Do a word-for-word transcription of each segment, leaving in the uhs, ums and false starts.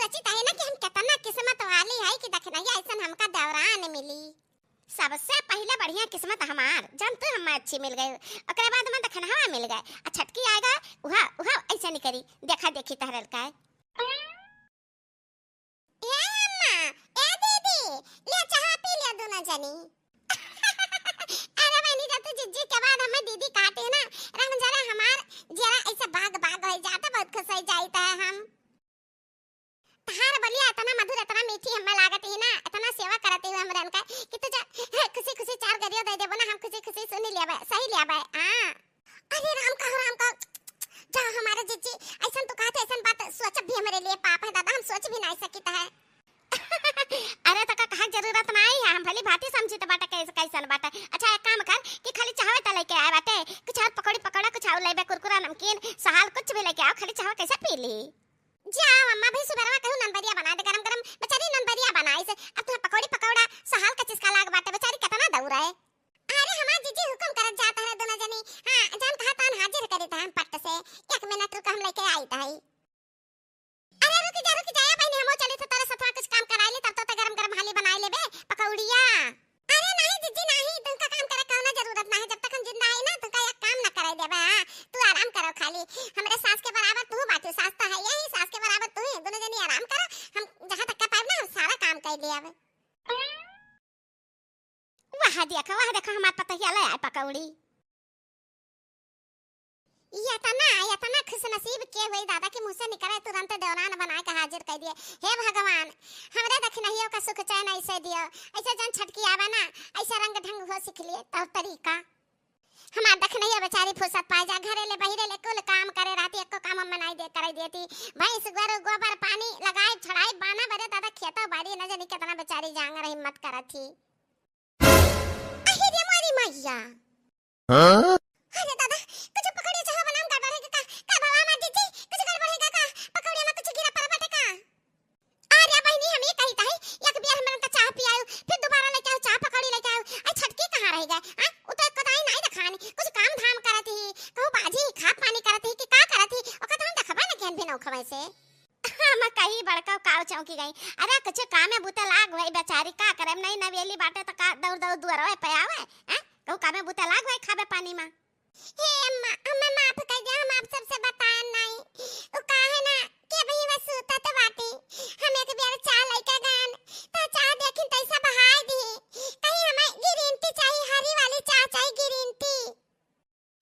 सोचित है ना कि हम केतना किस्मत वाली है कि दखिनहिया ऐसन हमका देवरान मिली। सबसे पहिले बढ़िया किस्मत हमार, जौन तू हमें अच्छी मिल गई, ओकरे बाद में दखिनहवा मिल गए, आ छटकी आएगा, उहा, उहा ऐसे नहीं करी, देखा देखी तहरल का है। ए अम्मा, ए दीदी, ले चाह पी ले दोनों जनी। अरे बहनी, जब तू जिज्जी के बाद हमें दीदी कहती है ना, राम जरा हमार जरा ऐसे बाग बाग हो जाता, बहुत खुश हो जाता है हम। तहार बोलिया इतना मधुर, इतना मीठी हमें लागत ही ना, इतना सेवा करती हुई हमरन का कि तू जा खुशी खुशी चार गरियो दे देबो ना, हम खुशी खुशी सुनी लेबे, सही लेबे। हाँ। अरे राम का हो, राम का हो। जा हमारे जिज्जी, ऐसन तू कहते, ऐसन बात सोचब भी हमरे लिए पाप है दादा, हम सोच भी नहीं सकित है। अरे तका कहा जरूरत नहीं है, हम भली भांति समझित बाटे कैसे कैसन बाटे। अच्छा एक काम कर कि खाली चाहवे त लेके आए बाटे, कुछ और पकौड़ी पकौड़ा कुछ और लेबे, कुरकुरा नमकीन सहाल कुछ भी लेके आओ, खाली चाहवे कैसे पी ली। जा अम्मा, भाई सुबेरवा कहूँ ननबरिया बनाए दे, गरम गरम बेचारी ननबरिया बनाई से। अब तुम्हें पकौड़ी पकौड़ा सहाल का चीज का लाग बाटे, बेचारी कितना दौड़ है। अरे हमार जीजी हुकुम करत जात है दोनों जनी। हाँ, जान कहा तान हाजिर करी था हम पट से। एक मिनट रुक, हम लेके आई था। अरे रुक जा, रुक जा, ए बहनी, हमो चली थे तोरे सथवा कुछ काम कराई ली, तब तो ते गरम गरम हाली बनाई लेबे पकौड़िया। अरे नहीं जीजी नहीं, तुमका काम करे कौनो जरूरत नहीं, जब तक हम जिंदा है ना तुमका एक काम ना करे देबे। हाँ, तू आराम करो खाली, हमरे सास के बराबर तू बाटू, सास तो है यही, सास के बराबर तू ही, दोनों जनी आराम करो, हम जहाँ तक कर पाए ना हम सारा काम कर लिया अब। वाह देखो, वाह देखो, हमार पतोहिया ले आए पकौड़ी। ये तना, ये तना खुशनसीब के हुई दादा कि मुँह से निकले तुरंत देवरान बनाए के हाजिर कर दिए। हे भगवान, हमरे दखिनहियो का सुख चैन ऐसे दियो, ऐसे जन छटकी आवे ना, ऐसे रंग ढंग हो सीख लिए तौर तरीका। हमार दखिनहिया बेचारी फुर्सत पाए जा, घरे ले बहिरे ले कुल काम करे रहती, एको काम हम नहीं दे करे देती। भैंस गोरू गोबर पानी लगाए छड़ाए बाना बरे दादा खेतो बाड़ी न जानी कितना बेचारी जांगर हिम्मत करत थी। अरे रे मोरी मैया। हाँ? अरे दादा, कुछ पकौड़ी चाह बनाम गड़बड़ है का? का भला हमार जीजी, कुछ गड़बड़ है का? पकौड़ी में कुछ गिरा पड़ बाटे का? अरे बहिनी, हम ये कही ताही, एक बेर हमरन का चाह पियायो, फिर दोबारा लेके आओ, चाह पकौड़ी लेके आओ। आई छटकी कहाँ रह गए? आ, उ तो एक कदाई नहीं देखानी, कुछ काम धाम करत ही, कहूँ बाजी, खाद पानी करत ही कि का करत ही, ओका तो हम देखबे न केहन भी नौखवे से। हम कही बड़का काव चौंकी गई। अरे कुछ कामे बुते लाग भाई बेचारी, का करे, नहीं नवेली बाटे तो का दौड़ दौड़ दुआरवे पे आवे, हैं? कहूँ कामे बुते लाग भाई खाबे पानी में। हे अम्मा, हमें माफ कर दे, हम आप सबसे बताएन नहीं। उ काहे ना कि अबही वह सूतत बाटी। हम एक बेर चाह लइके गएन, तो चाह देखिन तैसा बहाय दी। कहीं हमें green tea चाहिए, हरी वाली चाह चाहिए, green tea।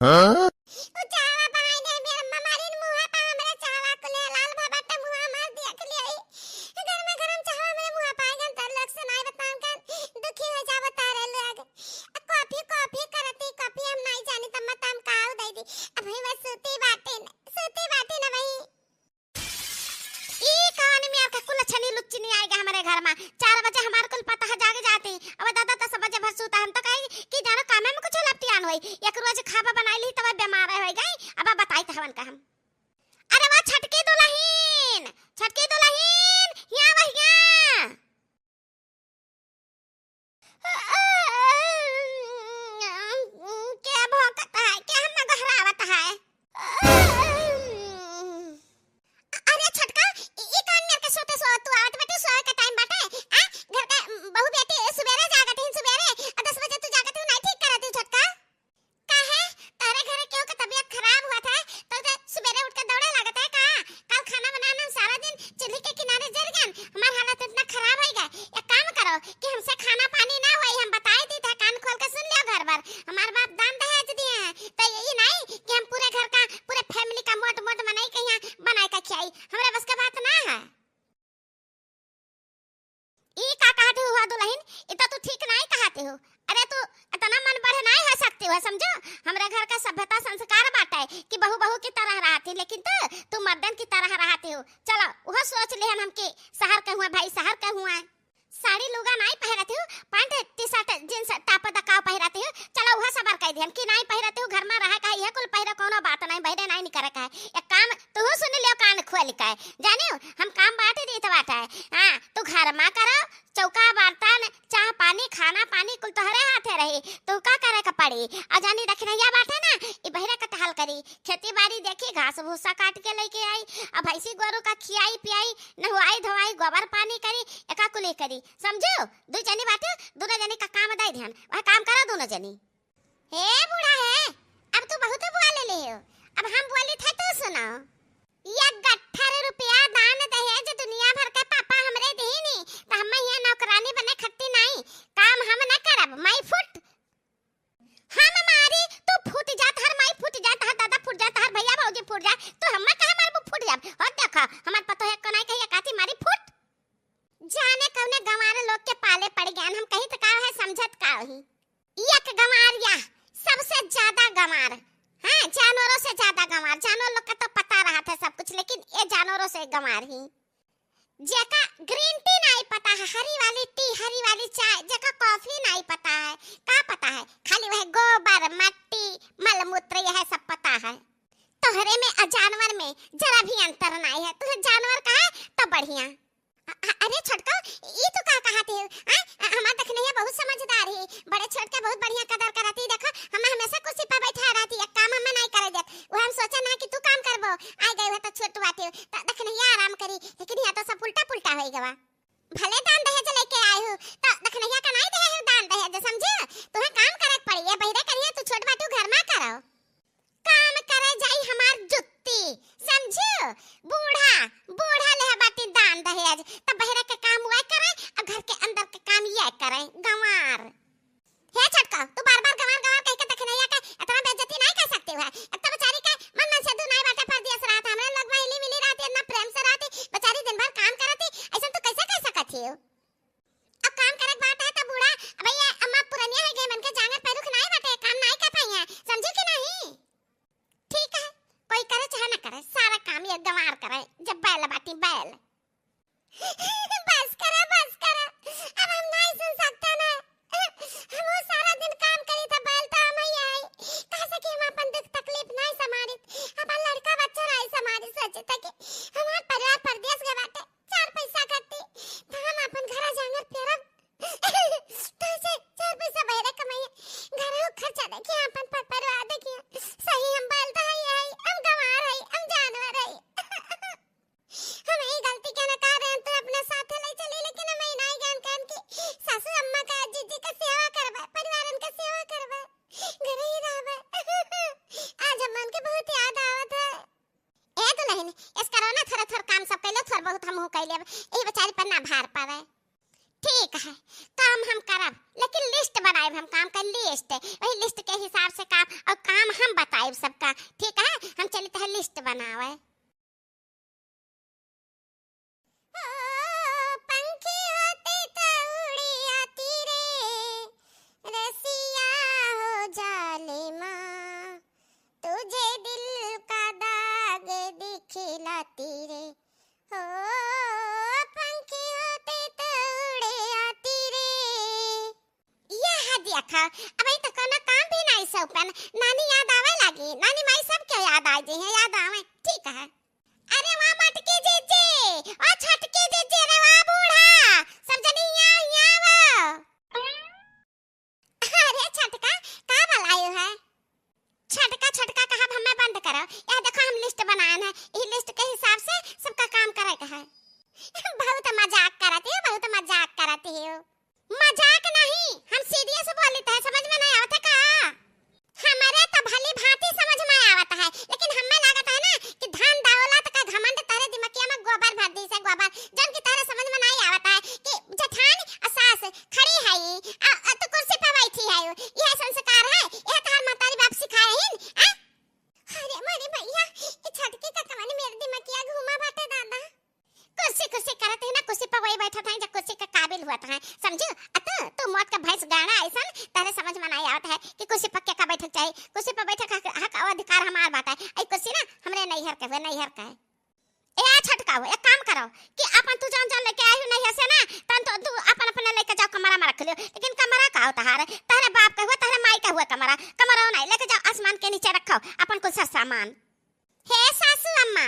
हाँ? उ चाहवा बहाय दे, मेरे अम्मा मारिन मुँह पे हमरे चाहवा को ले लाल भा बाटे मुँह हमार देख लिया। गरम गरम चाहवा मेरे मुँह पे आए गन तर लोग सुनाई बताऊं का दुखी हो जावत तारे लोग। आ कॉफी, कॉफी करती, कॉफी हम नहीं जानी, तब मत हम काऊ दे दी। अब वही बस सूती बाटी न, सूती बाटी न वही। ई कहानी में आपका कुल छनी लुच्ची नहीं आएगा हमारे घर में। चार बजे हमारे कुल पता है जागे जाती। अब दादा दस बजे भर सूता, हम तो कही कि जानो कामे में कुछ लपटियान होई। एक रोज खाबा बनाई ली तब बीमार हो गई। अब बताई तो हवन का हम। अरे वो छटकी दुलहिन, छटकी दुलहिन, हिया वहिया। के भौंकत है? के हमें गोहरावत है? अरे छोटका, ई, ई कौन मेर के सोते सो तू आवत बाटे? सोए के टाइम बाटे? आ? घर के बहू बेटी सुबेरे जागत ही सुबेरे, आ दस बजे तू जागत ही, नहीं ठीक करत ही छोटका। काहे? तोहरे घरे केहू के तबीयत खराब हुआ था, तो ते सुबेरे उठ के दौड़े लागत है का? कल खाना बनाना सारा दिन चूल्ही के किनारे जर गन, हमार हालत इतना खराब होइगा। एक काम करो कि हमसे खाना पानी ना होई, हम बताई दी था, कान खोल के सुन लियो घर भर। हमार बाप दान दहेज दिए हैं, तो यही नहीं कि हम पूरे घर का, पूरे family का मोट मोट मनई के यहाँ बनाए के खियाई, हमरे बस के बात ना है। ई का कहत हो दुलहिन? ई तो तू ठीक नाई कहत हो। अरे तू इतना मन बढ़ नाई हो सकती हो, समझो। हमरे घर का सभ्यता संस्कार बाटे कि बहू बहू की तरह रहती, लेकिन तू, तू मर्दन की तरह रहती हो। चलो, वह सोच लिहन हम कि शहर के हुआ भाई, शहर के हुआ। साड़ी लुगा नाई पहिरती हो, pant T-shirt jeans top दकाव पहिरती हो। चलो, वह सबर कह दिहन कि नाई पहिरती हो, घर में रहे का, यह कुल पहिरो, कोनो बात नाई, बहरे नाई निकरे का है। एक काम तू सुन लियो कान खोल के, जानियो, हम काम बांट दी तो बात है। हाँ, तू घर में करो, चौका बर्तन, चाह पानी, खाना पानी कुल तोहरे हाथे रही, तू का करे के पड़ी? अउर जानी दखिनहिया बाटे ना, ई बहिरे के टहल करी, खेती बाड़ी देखी, घास भूसा काट के लइके आई, अउर भैंसी गोरू का खियाई पियाई, नहुआई धोआई, गोबर पानी करी, एका कुली करी, समझू? दुइ जनी बाटे, दुनो जनी का काम दइ दिहन, वह काम करा दुनो जनी। हे बूढ़ा हे, अब तू बहुत बोल ले हो, अब हम बोली थे तू सुनाओ। एक गट्ठर रुपया दान दहेज दुनिया भर के पापा हमरे दीनी, त हम यहाँ नौकरानी बने खट्टी नाई, काम हम न करब, माई फुट। हम मारी, तू फूट जा, तहर माई फूट जा, तहर दादा फूट जा, तहर भैया भौजी फूट जा, तू हम्मा काहे मारबू फूट जाब? और देखा, हमार पतोह एक को नाई कही, एकाती मारी फुट। जाने कौने गंवार लोग के पाले पड़ गयन, हम कही त का है, समझत का ही। एक गंवार या सबसे ज्यादा गंवार, हाँ, जानवरों से ज्यादा गंवार। जानवर लोग का तो पता रहत है सब कुछ, लेकिन ये जानवरों से गंवार ही। जेका green tea नाई पता है, हरी वाली tea, हरी वाली चाय, जेका coffee नाई पता है, का पता है? खाली वह गोबर, मट्टी, मलमूत्र, यह सब पता है। तोहरे में अउर जानवर में जरा भी अंतर नाई है। तुहे जानवर कहा तो बढ़िया। अ-, अ-, अरे छोटका, ई तू का कहत है? आय, अ-, हमार दखिनहिया बहुत समझदार है, बड़े छोट के बहुत बढ़िया कदर करत है। देखो, हमें हमेशा कुर्सी पर बैठा रहती, एक काम हमें नाई करे देत। वो हम सोचा ना कि तू काम करबो, आय गए हो तो छोट बाटे, त दखिनहिया आराम करी, लेकिन यहाँ तो सब उल्टा पुल्टा होई गवा। भले दान दहेज लेके आए हो, त दखिनहिया का नाई दे हो दान दहेज, समझे? तुहे काम करे के पड़ी, ये बहिरे करिए, तू छोट बाटू, घर मा करो। काम करे जाई हमार जुत्ती, समझियो? बूढ़ा, बूढ़ा लेहे बाटी दान दहेज, त बहरे के काम वह करे अउर घर के अंदर के काम यह करे, गंवार। हे छोटका, तू बार बार गंवार गंवार कह के दखिनहिया के इतना बेइज्जती नाई कर सकती है। एक तो बेचारी के मन मन से दू नाई बाटे, परदेस रहत, हमरे लग में हिली मिली रहती, इतना प्रेम से रहती, बेचारी दिन भर काम करती, ऐसा तू कैसे कह सकत ही? अब काम करे के बात है त बूढ़ा, अब ये अम्मा पुरनिया है गए, मन के जांगर पैरुख नाई बाटे, काम नाई कर पाई है, समझू कि नहीं? ठीक है, कोई करे चाहे ना करे, सारा काम ये गंवार करे, जब बैल बाटी बैल। बस करा, बस करा, अब हम नाई सुन सकता ना। हम वो सारा दिन काम करी त बैल तो हम ही आई, कह सके हम अपन दुख तकलीफ नाई समारित, अपन लड़का बच्चा नाई समारित, सोचे था कि हमार परिवार परदेस गए बाटे, चार पैसा खाती, त हम अपन घरा जांगर पेरब। तोसे चार पैसा बहरे कमाइए, घरो खर्चा देखिए, अपन पर परिवार देखिए। सही हम बैल त हई, हई, हम गंवार हई, हम जानवर हई। हम ई गलती के ना कह रहे हैं, तू अपने साथे ले चली, लेकिन हम ई नाई ज्ञान कहन कि सासू अम्मा का, जीजी का सेवा करबे, परिवारन का सेवा करबे, घर ही रहबे। आज हमन के बहुत याद आवत है। ए दुलहिन, इस करो ना, थोड़ा थोड़ा काम सब कैले, थोड़ा बहुत हमहू कैले, अब यही बेचारी पर ना भार पड़े। ठीक है, काम हम करब, लेकिन list बनाएब हम काम का list, वही list के हिसाब से काम, और काम हम बताएब सबका, ठीक है? हम चलित है list बनावे। ओ, पंखी होती तो उड़ी आती रे, रसिया हो जालिमा, तुझे दिल का दाग दिखलाती रे। ओ, पंखी होती तो उड़े आती रे। यह देखा, अब ई तो कोनो काम भी नाई सौपन। नानी याद आवे लागी, नानी माई सबके याद आ जाई है, याद आवे, ठीक है। अरे वाह मटकी जीजी, ओ छोटकी जीजी, अरे वाह बूढ़ा, सब जनी यहाँ, यहाँ आवो। अरे छोटका, का बलायो है? छोटका, छोटका कहब हमें बंद करो। यह देखो हम list बनाएन है, यही list के हिसाब से सबका काम करे के है। बहुत मजाक करत ही हो, बहुत मजाक करत ही हो। मजाक नहीं, हम serious बोलित है, समझ में नहीं आवत है का? हमरे तो भली भांति समझ में आवत है, लेकिन हमें लागत है ना कि धन दौलत का घमंड तोहरे दिमकिया में गोबर भर दी से गोबर, जौन कि तोहरे समझ में नहीं आवत है कि जेठान और सास खड़ी है, आ, आ तू कुर्सी पे बैठी है, यह संस्कार है, यह तोहर महतारी बाप सिखाए हिन, आ? अरे मोरे भैया, ये छोटकी का कवन मेर दिमकिया घूमा बाटे दादा। कुर्सी, कुर्सी करत है ना, कुर्सी पर वही बैठत है, जब कुर्सी के काबिल हुआ है, समझू? अ तू, तू मौत का भैंस गाना ऐसन, तोहरे समझ में नहीं आवत है कि कुर्सी पर के का बैठक चाहिए। कुर्सी पर बैठक हक, हक और अधिकार हमार बात है। ऐ कुर्सी ना हमरे नैहर के हुए, नैहर के है। ए आ छोटका हो, एक काम करो कि अपन तू जौन जौन लेके आई हो नैहर से ना, तौन तो तू अपन अपने लेके जाओ, कमरा में रख लियो। लेकिन कमरा का हो तोहार? तोहरे बाप के हुए, तोहरे माई के हुए कमरा, कमरा नहीं, लेके जाओ आसमान के नीचे रखो अपन कुल सर सामान। हे सासू अम्मा,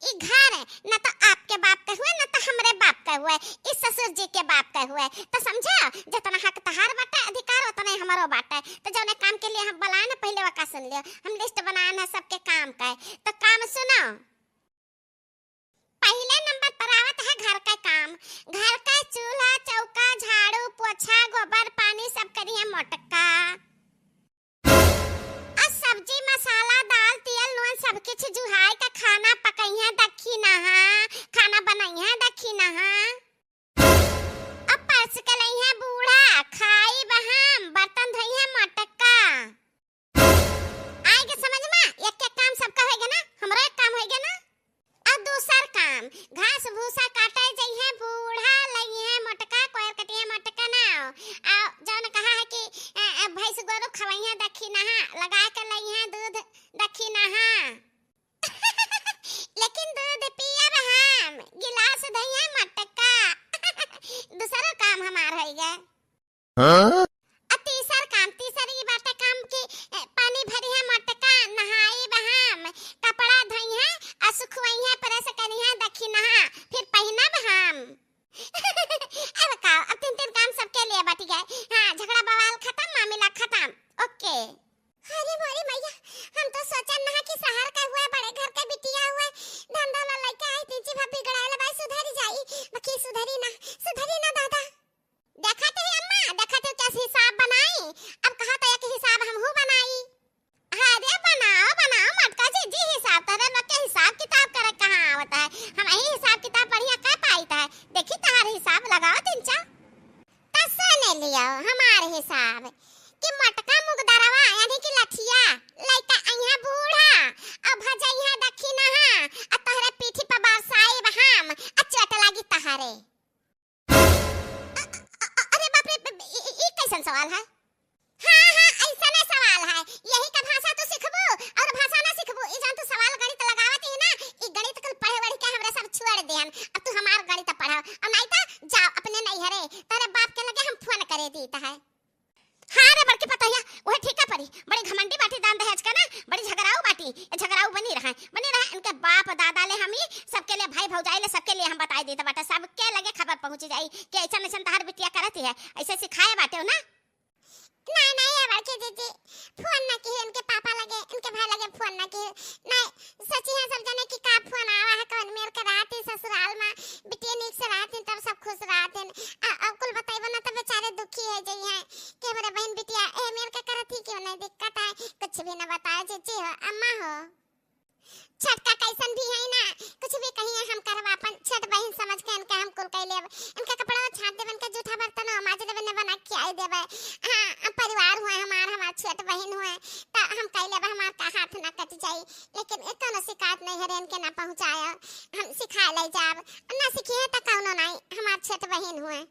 ई घर न तो आपके बाप के हुए, न तो हमरे बाप के हुए। हुए, ई ससुर जी के बाप के हुए। त समझा, जितना हक तहार बाटे, अधिकार उतने हमरो बाटे। त जौने काम के लिए हम बुलाए ना, पहिले वका सुन लियो। हम list बनाए ना सबके काम के। त काम सुनो। पहिले नंबर पर आवत है घर का काम। घर का चूल्हा, चौका, झाड़ू, पोछा, गोबर, पानी सब करिहे मोटका। आ सब्जी, मसाला, दाल, तेल, नून सब किछ जुहाई के खाना पकइहे दखिनहा, खाना बनइहे दखिनहा। अब परस के लइहे बूढ़ा, खाइब हम, बर्तन धोइहे मोटका। आइगे समझ मा, एक एक काम सबका होइगे ना, हमरो एक काम होइगे ना। अब दूसर काम, घास भूसा काटे जइहे बूढ़ा, लइहे मोटका, कोयर कटिहे मोटका ना। आ जौन कहा है कि, अ, अ, भैंस गोरू खवइहे दखिनहा, लगा के लइहे दूध दखिनहा। लेकिन दूध पियब हम, गिलास धइहे मोटका। दूसरो काम हमार होइगे। हाँ? आ तीसर काम, तीसर ई बाटे काम कि, ए, पानी भरिहे मोटका, नहाइब हम, कपड़ा धइहे, आ सुखवइहे, press करिहे दखिनहा, फिर पहिनब हम। अब का, अब तीन तीन काम सबके लिए बटि गए। हाँ, झगड़ा बवाल खतम, मामला खतम। OK। अरे मोरी मैया, हम तो सोचन ना कि शहर का हुए, बड़े घर के बिटिया हुए, धंधा ला लइके आई, तीन चीज बिगड़ाए ला बाई, सुधरी जाई, बाकी सुधरी ना, सुधरी ना दादा। देखत ही अम्मा, देखत ही कैसे हिसाब बनाई। अब कहा तो एक हिसाब हमहू बनाई। अरे बनाओ, बनाओ मोटका जीजी हिसाब, तोरे लोग के हिसाब किताब करे कहाँ आवत है? हम यही हिसाब किताब बढ़िया कर पाइत है। देखी तोहार हिसाब लगाओ तीन चार। त सुन लियो हमार हिसाब कि मोटका मुगदरवा यानी कि लठिया लइका अइहा बूढ़ा, अब भजइहा दखिनहा, आ तोहरे पीठी पर बरसाइब हम, आ चोट लागी तोहरे। अ-, अ-, अ-, अरे बाप रे, ब-, ब-, ई, ई, ई कैसन सवाल है? हाँ, हाँ, ऐसने सवाल है। यही का भाषा तू सिखबू और भाषा ना सिखबू? ई जान तू सवाल गणित लगावत ही ना, ई गणित कुल पढ़े वढ़ के हमरा सब छोड़ देहन। अब तू हमार गणित पढ़ाओ, और नहीं तो जाओ अपने नैहरे, तेरे बाप के लगे हम फोन करे दीत है। हाँ रे बड़की पतोहिया, वही ठीका पड़ी। बड़ी घमंडी बाटी दान दहेज का ना, बड़ी झगड़ाऊ बाटी। ये झगड़ाऊ बनी रहा, बनी रहा। इनके बाप दादा ले हम ही सबके लिए, भाई भौजाई ले सबके लिए हम बताई देते बाटे, सबके लगे खबर पहुँच जाई कि ऐसा ऐसा तहार बिटिया करत ही है, ऐसे सिखाए बाटे हो ना। नहीं, नहीं, ये बड़की जीजी, फोन ना किहे इनके पापा लगे, इनके भाई लगे फोन ना किहे। नहीं, सोची है सब जने कि का फोन आवा है, कौन मेर के रहत ही ससुराल में, बिटिया नीक से रहत ही, तब सब खुश रहत ही। आ, अब कुल बताइबो ना, तब बेचारे दुखी है जइहे कि हमरे बहन बिटिया ए मेर के करत ही, क्यों नहीं दिक्कत है, कुछ भी ना बताओ जीजी हो, अम्मा हो। छोटका कैसन भी है ना, कुछ भी कहिए हम करब, अपन छोट बहिन समझ के इनके हम कुल कह लेब। इनके कपड़ा छाट देब, इनके जूठा बर्तन माज देब, ने बना के खियाई देब। हाँ, अब परिवार हुए हमार, हमार छोट बहिन हुए, त हम कह लेब, हमार का हाथ ना कट जाई। लेकिन एक कौनो शिकायत नहीं है, इनके ना पहुँचाया, हम सिखा ले जाब, ना सीखी है त कौनो नहीं, हमार छोट बहिन हुए।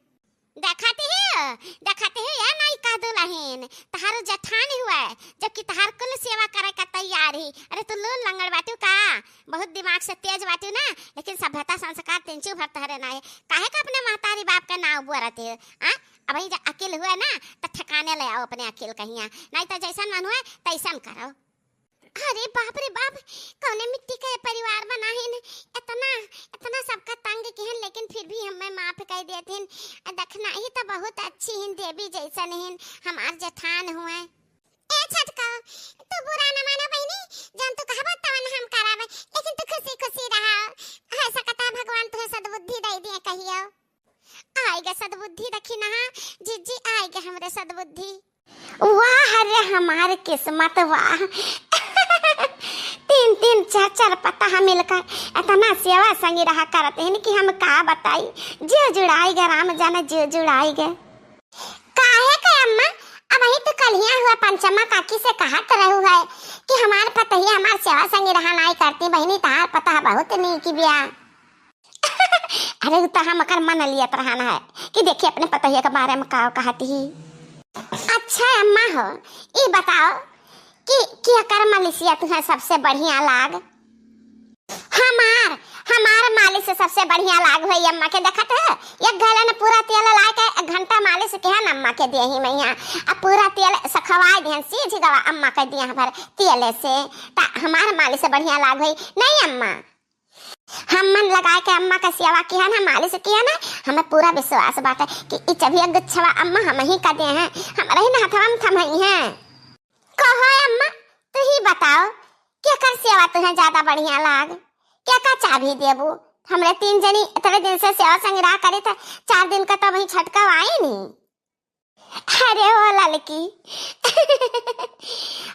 देखत ही, देखत ही, ये नहीं कह दुलहिन, तहार जेठानी हुए, जबकि तहार कुल सेवा करे का तैयार ही। अरे तू लूल लंगड़ बाटू का? बहुत दिमाग से तेज बाटू ना, लेकिन सभ्यता संस्कार तिनचू भर तहरे ना है। काहे का अपने महतारी बाप का नाव बोरत है? आ? अब ही जब अकिल हुए ना, त ठिकाने ले आओ अपने अकिल कहिया, नहीं त जैसन मन हुए तैसन करो। अरे बाप रे बाप, कौने मिट्टी के परिवार बनाहिन, इतना, इतना सबका तंग किहन, लेकिन फिर भी हमें माफ कर देथिन। देखना ही तो बहुत अच्छी हिन, देवी जैसन हिन, हमार जेठान हुए। ए छोटका, तू बुरा न मानो बहिनी, जौन तू कहबो तवन हम करब, लेकिन तू खुशी खुशी रहा। हो सकता है भगवान तुहे सद्बुद्धि दे दिए कहियो। आइगे सद्बुद्धि दखिनहा, जीजी आइगे हमरे सद्बुद्धि। वाह रे हमार किस्मत वाह। तीन तीन चार चार पतोह मिलकर इतना सेवा संगी रहा करत हिन कि हम का बताई। जिउ जुड़ाइगे राम जाने जिउ जुड़ाइगे। काहे के अम्मा, अबही तो कलिया हुआ पंचमा काकी से कहत रहू है कि हमार पतोहिया हमार सेवा संगी रहा नाई करती, बहिनी तहार पतोह बहुत नीक बिया। अरे, उ त हम ओकर मन लियत रहन है कि देखी अपने पतोहिया के बारे में का कहत ही। अच्छा अम्मा हो, ई बताओ कि केकर मालिशिया तुहे सबसे बढ़िया लाग? हमार, हमार मालिश सबसे बढ़िया लाग होई अम्मा के। देखत है, एक गैलन पूरा तेल ला के एक घंटा मालिश किहन अम्मा के देही में यहाँ, अब पूरा तेल सखवाई दिहन, सीझ गवा अम्मा के देह भर तेल से। त हमार मालिश बढ़िया लाग होई नहीं अम्मा? हम मन लगाए के अम्मा का सेवा किहन है, मालिश किहन है, हमें पूरा विश्वास बाटे कि ई चभिया गुच्छवा अम्मा हमहीं का देहैं, हमरे ही न हथवा में थमइहैं। कहो अम्मा, तू ही बताओ, केकर सेवा तुहें ज्यादा बढ़िया लाग? केका चाभी देबू? हमरे तीन जनी इतने दिन से सेवा संग्रह करित है, चार दिन का तो वहीं छटका आई नहीं। अरे ओ ललकी,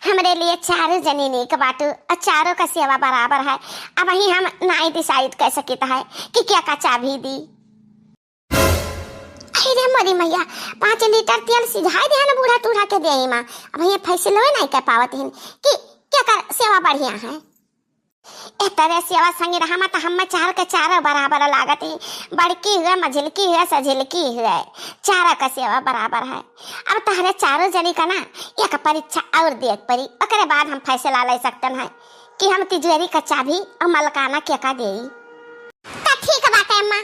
हमरे लिए चारों जनी नीक बाटू, और चारों का सेवा बराबर है। अबहीं हम नाई decide कर सकित है कि केका चाभी दी। अरे मोरी मैया, पाँच लीटर तेल सिझाए दे ना बूढ़ा टूढ़ा के देही मा। अबहीं फैसलो नाई कर पावत हिन कि केकर सेवा बढ़िया है। ए तरे सेवा संग्रह मा तो हम चार के चारों बराबर लागत ही। बड़की हुए, मझिलकी हुए, सझिलकी हुए, चारों का सेवा बराबर है। अब तहरे चारों जनी का ना एक परीक्षा और देख परी, ओकरे बाद हम फैसला ले सकतन है कि हम तिजोरी का चाभी और मलकाना केका देई। त ठीक बाटे अम्मा,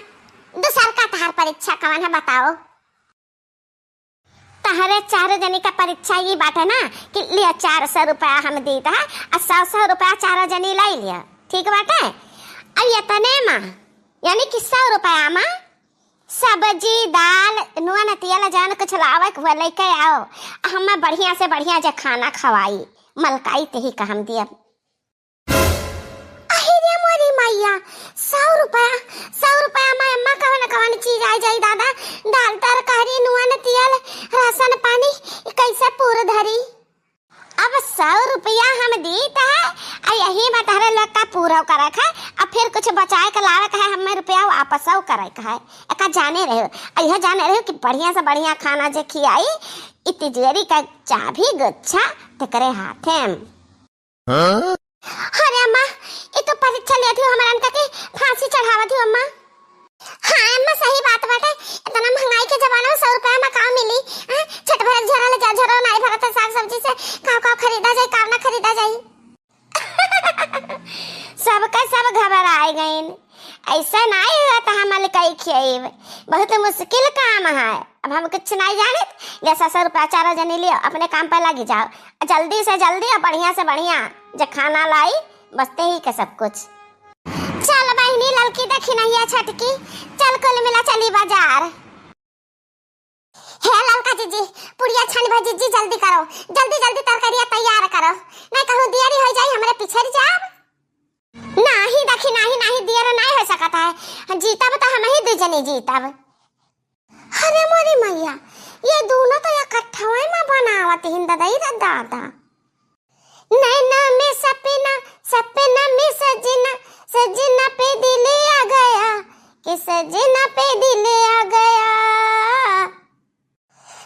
दूसर का तहार परीक्षा कवन है बताओ? तहरे चारों जनी का परीक्षा ई बाटे ना कि लिया चार सौ रुपया हम दीत है, आ सौ सौ रुपया चारों जनी लाई लिया, ठीक बाटे? अब इतने मा, यानी कि सौ रुपया मा सब्जी, दाल, नून, तेल, जौन कुछ लावे के हुए लेके आओ, आ हमें बढ़िया से बढ़िया जे खाना खवाई, मलकाई तेही का हम दियब। अहि रे मोरी मैया, सौ रुपया, सौ रुपया मा अम्मा कवन कवन चीज आ जाई दादा, दाल, तरकारी, नून, तेल, राशन पानी, कैसे पूर धरी? अब सौ रुपया हम दीत है, आ यही मा तहरे लोग का पूरा करे के है, आ फिर कुछ बचाए के लावे के है, हमें रुपया वापस करे के है। एका जाने रहो, आ यह जाने रहो कि बढ़िया से बढ़िया खाना जे खियाई, ई तिजोरी का चाभी गुच्छा तेकरे हाथे में। हाँ? अरे अम्मा, ई तो परीक्षा लेत हो, हमरन का के फांसी चढ़ावत हो अम्मा। हाँ अम्मा, सही बात बाटे, इतना महंगाई के जमाना में सौ रुपया में का मिली? हाँ, छठ भरत झरल जा, झरो नाई भरत है, साग सब्जी से का का खरीदा जाई, का ना खरीदा जाई। सबका सब घबराए गइन। ऐसा नाई हुआ तो हम अलकई खियाइब। बहुत मुश्किल काम है। अब हम कुछ नाई जानित। ले सौ सौ रुपया चारों जनी लियो, अपने काम पे लगी जाओ। जल्दी से जल्दी और बढ़िया से बढ़िया जे खाना लाई, बस तेही के सब कुछ। चल बहिनी ललकी देखी नहिया छटकी, चल कुल मिला चली बाजार। हे ललका जिज्जी, पुड़िया छानी भा जिज्जी, जल्दी करो, जल्दी जल्दी तरकारिया तैयार करो, नहीं कहूँ देरी हो जाई, हमरे पिछड़ जाब। नाही देखी, नाही, नाही, देर नाही हो सकत है, जीतब तो हम ही दू जने जीतब। अरे मोरी मैया, ये दोनों तो इकट्ठवे में बनावत हिन ददई रे दादा। नैना में सपना, सपना में सजना, सजना पे दिल आ गया, कि सजना पे दिल आ गया,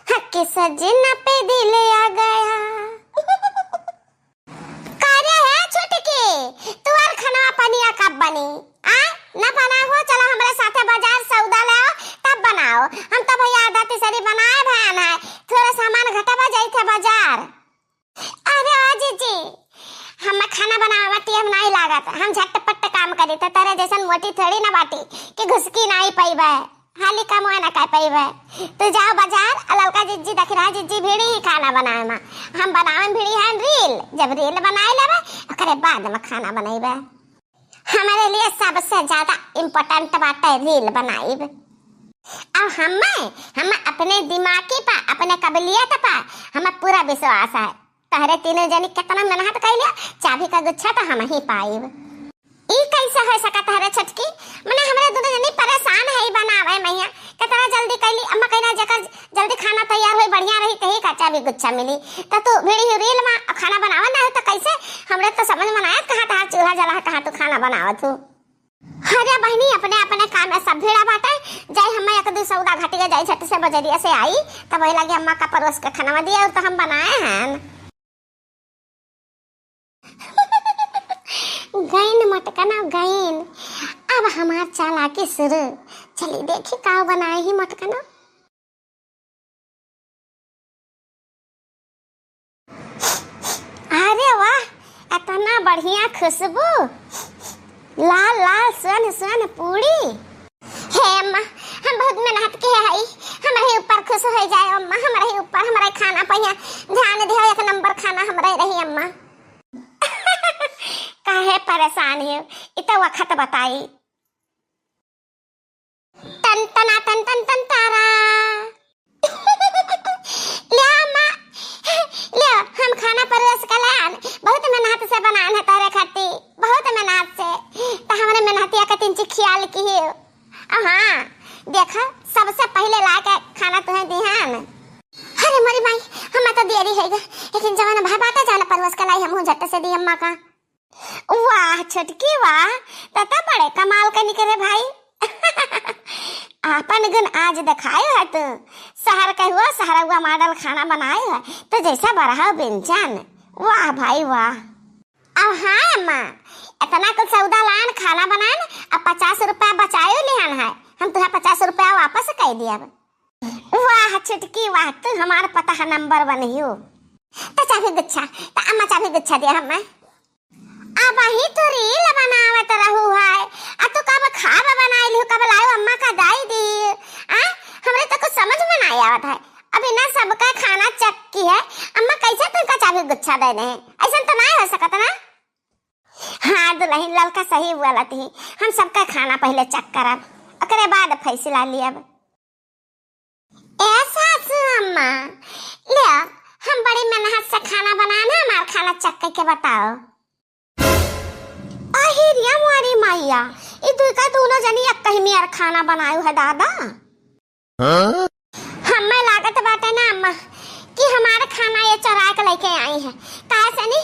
हाँ, कि सजना पे दिल आ गया। का रे है छुटकी, तुअर खनवा पनिया कब बनी? आ, न बना हो, चलो हमरे साथे बाजार सौदा ले आओ, तब बनाओ। हम तो भैया आधा तिसरी बनाए भयान है, थोड़ा सामान घटवा जाई थे बाजार। अरे ओ जीजी, हम खाना बनावे में टेम नाई लागत, हम झटपट काम करी थे, तेरे जैसन मोटी थोड़ी ना बाटी कि घुसकी नाई पइबे, हाली कमवा ना कर पइबे। तू जाओ बाजार, आ ललका जिज्जी दखिरा जिज्जी भिड़ी ही खाना बनावे में, हम बनावे में भिड़ी हैं reel, जब reel बनाए लेबे ओकरे बाद में खाना बनइबे। हमरे लिए सबसे ज्यादा important बाटे reel बनाइब। अब हमें, हमें अपने दिमागी पा, अपने काबिलियत पा हमें पूरा विश्वास है। तहरे तीनों जनी कितना मेहनत कइले, चाभी का गुच्छा तो हम ही पाइब। ई कैसे हो सकत है रे छटकी? मने हमरे दोनों जनी परेशान है ई बनावे में। कितना जल्दी कइली अम्मा, कहिना जेकर जल्दी खाना तैयार होई, बढ़िया रही, तही का चाभी गुच्छा मिली। त तू भिड़ी ही reel में अब खाना बनावे ना हो, त कैसे? हमरे तो समझ में ना आयत, कहाँ तहार चूल्हा जला है, कहाँ तू खाना बनावत हो। अरे बहिनी, अपने अपने काम में सब भिड़ा बाटे। जाई हमें एक दू सौदा घटिया जाई, झट से बजरिया से आई, तब वही लगे अम्मा का परोस के खाना दिया और तो हम बनाए हैं। गइन मटकना गइन, अब हमार चालाकी शुरू। चली देखी का बनाए ही मटकना। अरे वाह, इतना बढ़िया खुशबू, लाल लाल सुन सुन पूड़ी। हे अम्मा, हम बहुत मेहनत के हई, हमरे ऊपर खुश हो जाए अम्मा, हमरे ऊपर, हमरे खाना पहिया ध्यान दे, एक नंबर खाना हमरे रही अम्मा। काहे परेशान हो, इ तो वक्त बताई। टन टन तारा। ले अम्मा, ले, हम खाना परोस के लान, बहुत मेहनत से बनान है तोहरे खातिर, बहुत मेहनत से। त हमरे मेहनतिया का तिनची ख्याल किहे। अउ हाँ, देखा, सबसे पहिले लाके खाना तुहे दिहन। अरे मोरी माई, हम्मा तो देरी है गे, लेकिन जवन भाई बाटे जान परोस के लाई, हमहू झट से दी अम्मा का। वाह छोटकी वाह, त त बड़े कमाल के निकरे भाई। आपन गुन आज देखायो है तू। शहर के हुआ, शहरवा मॉडल खाना बनायो है, तो जैसा बरहा व्यंजन। वाह भाई वाह। अब हाँ अम्मा, इतना कुल सौदा लान, खाना बनान, अब पचास रुपया बचायो लिहन है, हम तुहे पचास रुपया वापस कइ दियब। वाह छोटकी वाह, तू हमार पतोह नंबर वन हियो। त चाभी गुच्छा, त अम्मा चाभी गुच्छा दिया हम्मा। अबहीं तो रील बनावत रहू है, आ तू कब खाब बनाई लिहू, कब लायो अम्मा का दाई दी? आ, हमरे तो कुछ समझ में नाहीं आवत है। अब इन्हें सबका खाना चख किहे, अम्मा कैसे तुमका चाभी गुच्छा दे दे? ऐसन तो नाहीं हो सकत ना। हाँ दुलहिन, ललका सही बोलत ही, हम सबका खाना पहिले चख करब, ओकरे बाद फैसला लियब। ए सासू अम्मा, ले, हम बड़ी मेहनत से खाना बनान है, हमार खाना चख के बताओ। अहिरिया मोरी मैया, ई दुई का दूनो जनी एक कहीं मेर खाना बनायो है दादा। हाँ? हम्मे लागत बाटे ना अम्मा कि हमार खाना ये चोरा के लेके आई है, काहे से नी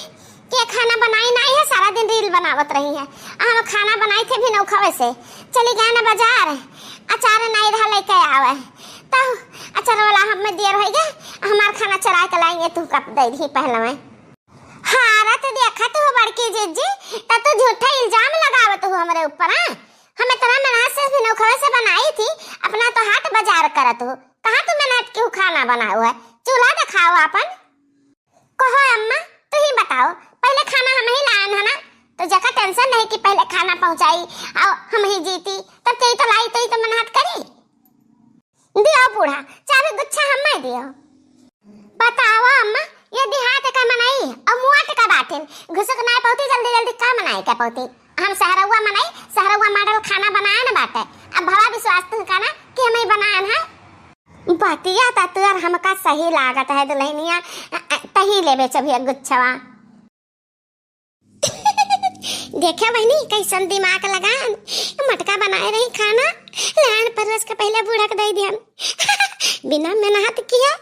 कि ये खाना बनाई नाहीं है, सारा दिन रील बनावत रही है। आ हम खाना बनाई थे भी नौखवे से, चली गए ना बाजार, अचार नाहीं रहा लेके आवे, तो अचार वाला हम्मे दियर होई गए, हमार खाना चोरा के लाएंगे, तू कब दे दी पहले में। हाँ, रत देखत हो बड़की जिज्जी, त तू झूठा इल्जाम लगावत हो हमरे ऊपर, हाँ? हम इतना मेहनत से भी नौखवे से बनाई थी, अपना तो हाट बाजार करत हो। कहाँ तू मेहनत की खाना बनाओ है? चूल्हा दिखाओ आपन। कहो अम्मा, तू ही बताओ, पहिले खाना हम ही लायन है ना, तो जेका टेंशन नहीं कि पहिले खाना पहुँचाई, आओ हम ही जीती, तब तेई तो लाई, तेई तो मेहनत करी। दियो बूढ़ा, चाभी गुच्छा हम्मे दियो। बताओ अम्मा, ये देहात का मनई अउ मुआट का बाटिन, घुसुक नाय पौती, जल्दी जल्दी का बनाए के पौती? हम शहरउआ मनई, शहरउआ मॉडल खाना बनाए न बाटे। अब भवा विश्वास तुहका ना कि हमई बनाएन है। बतिया त तुअर हमका सही लागत है दुलहिनिया, अ, अ, तही लेबे चभिया गुच्छवा। देखे बहिनी, कैसन दिमाग लगान, मटका बनाए रही खाना, लान परोस के पहिले बूढ़ा के दे दिहन। बिना मेहनत किया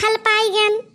फल पाई गन।